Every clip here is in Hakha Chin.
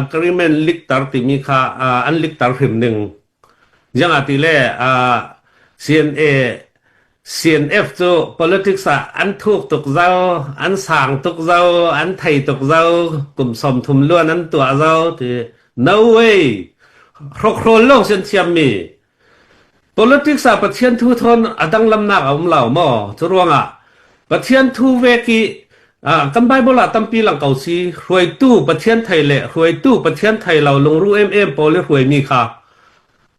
agreement likter timi kha an likter hrim ning. Ziangah ti le CNA CNF cu politics ah an thuk tuk zau, an sang tuk zau, an thei tuk zau, kum 30 luan an tuah zau ti. No way! Hrokhrawl lawng si an thiammi. Politics ah Pathian thu thawn a danglamnak a um lo maw? Cu ruangah Pathian thu vek i kan Bible ah tampi lang ko si hruaitu Pathian thei le hruaitu Pathian thei lo lungru emem pawl i hruaimi kha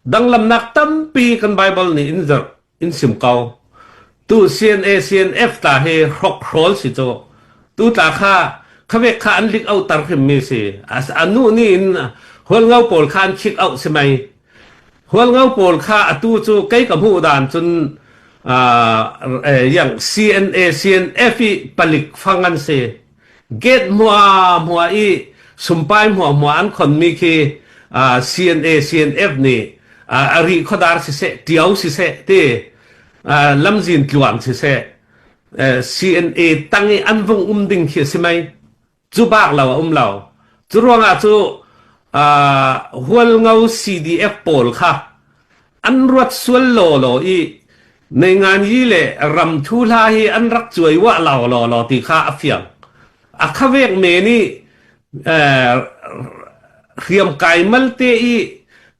danglamnak tampi kan Bible nih in zerh in sim ko. Tu CNA CNF ta hi hrokhrawl si cu. Tu tla kha khavek kha an lik au tar hrimmi si. Anu nih in hualngo pawl kha an khik au si mei. Hualngo pawl kha atu cu kei ka hmuh dan cun yang CNA CNF i palik fang an si. Gate hmua hmua i sumpai hmua hmua an khonmi khi CNA CNF nih a ri khuadar siseh ṭio siseh ti lamzin tluang siseh CNA tang i an vung um ding khi a si mei. Cu bak lo a um lo. Cu ruangah cu Hualngo CDF pawl kha an ruat sual lawlaw i Neinganyi le ramthu hla hi an rak cuai uah lo lawlaw ti kha a fiang. A khavek men i hriamkai malte i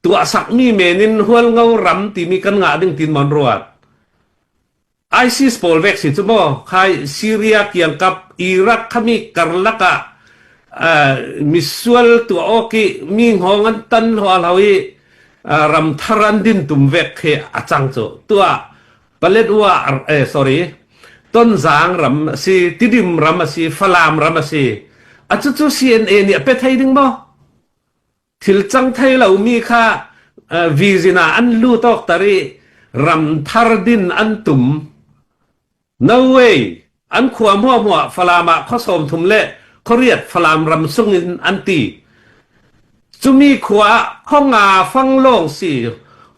tuahsakmi men in Hualngo ram timi kan ngah ding tin mon ruat. ISIS pawl vek si cu maw khai Syria kiangkap Iraq khami karlak ah misual tuah awk i mi hngawng an tan hlo hlo i ramthar an din tum vek khi a cang cu tuah Paletwa eh sorry Tonzang ram a si Tidim ram a si Falam ram a si a cucu CNA nih a pe thei ding maw Thil cang thei lomi kha vizin ah an lut awk tar i ramthar din an tum. No way! An khua hmuahhmuah Falam ah khua 30 le khuariat Falam ram sung in an ti. Cumi khua ah khua nga fang lawng si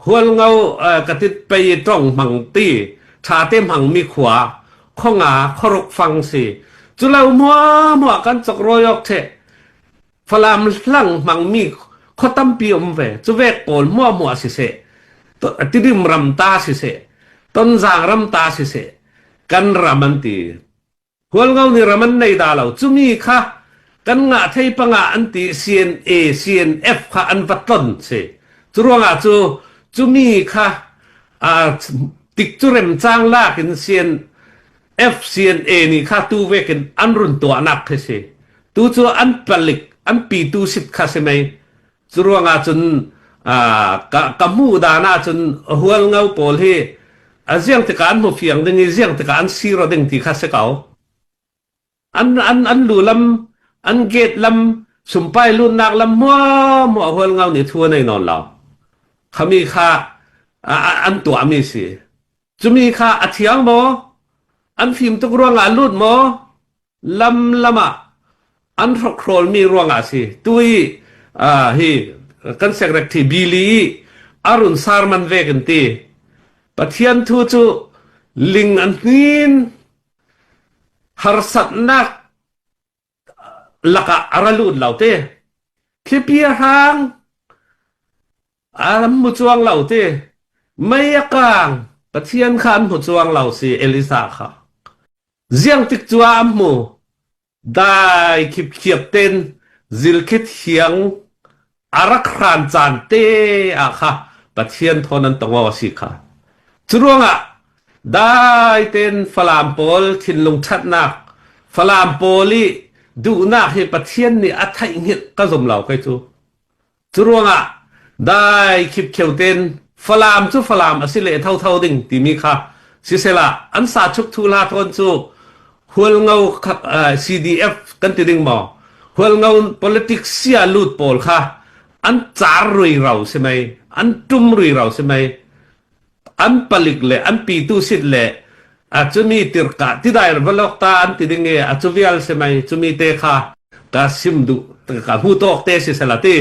Hualngo katit pei tong hmang ti ṭha te hmangmi khua khua nga khuaruk fang si. Culo hmuahhmuah kan chokrawi awk ṭheh. Falam hlang hmangmi khua tampi um ve. Cuvek pawl hmuahhmuah siseh, Tidim ram ta siseh, Tonzang ram ta siseh, kan ram an ti. Hualngo nih ram an nei da lo. Cumi kha kan ngah thei panga an ti CNA, CNF kha an va tlon si. Cu ruangah cu cumi kha tik cu remcang lak in CN FCNA nih kha tu vek in an run tuahnak khi si. Tu cu an palik an pitu sit kha si mei. Cu ruangah cun ka, ka hmuh dan ahcun hualngo pawl hi a ziang tikah an hmu fiang ding i ziang tikah an siro ding ti kha si ko. An, an, an lu lam, an gate lam, sumpai lunnak lam muahmuah hualngo nih thu an ei nawn lo. Khami kha an tuahmi si. Cumi kha a thiang maw? An fim tuk ruangah a lut maw? Lam lam ah an hrokhrawlmi ruangah a si. Tu i hi kan secretary Billy i a run sarman ve kan ti. Pathian thu cu ling an hnin harsatnak lakah a ra lut lo te. Thlipi a hrang An hmu cuang lo ti. Mei a kang. Pathian kha an hmu cuang lo si Elisa kha. Ziang tik cu ah an hmu. Dai khipkhiap ten zilkhit hiang a rak hran caan te ah kha Pathian thawn an tong awk a si kha. Cu ruangah dai ten Falam pawl thinlung ṭhatnak, Falam pawl i duhnak hi Pathian nih a theih hngilh ka zum lo kei cu. Curuangah dai khipkheu tein Falam cu Falam a si le thotho ding timi kha sisela an sa chuk thu hla thawn cu Hualngo CDF kan ti ding maw Hualngo politics sia lut pawl kha an car rui rau si mei an tum rui rau si mei an palik le an pitu sit le a cumi tirka tidai valok ta an ti ding i a cu vial si mei cumi te kha ka sim duh ka hmu tawk te si sela ti.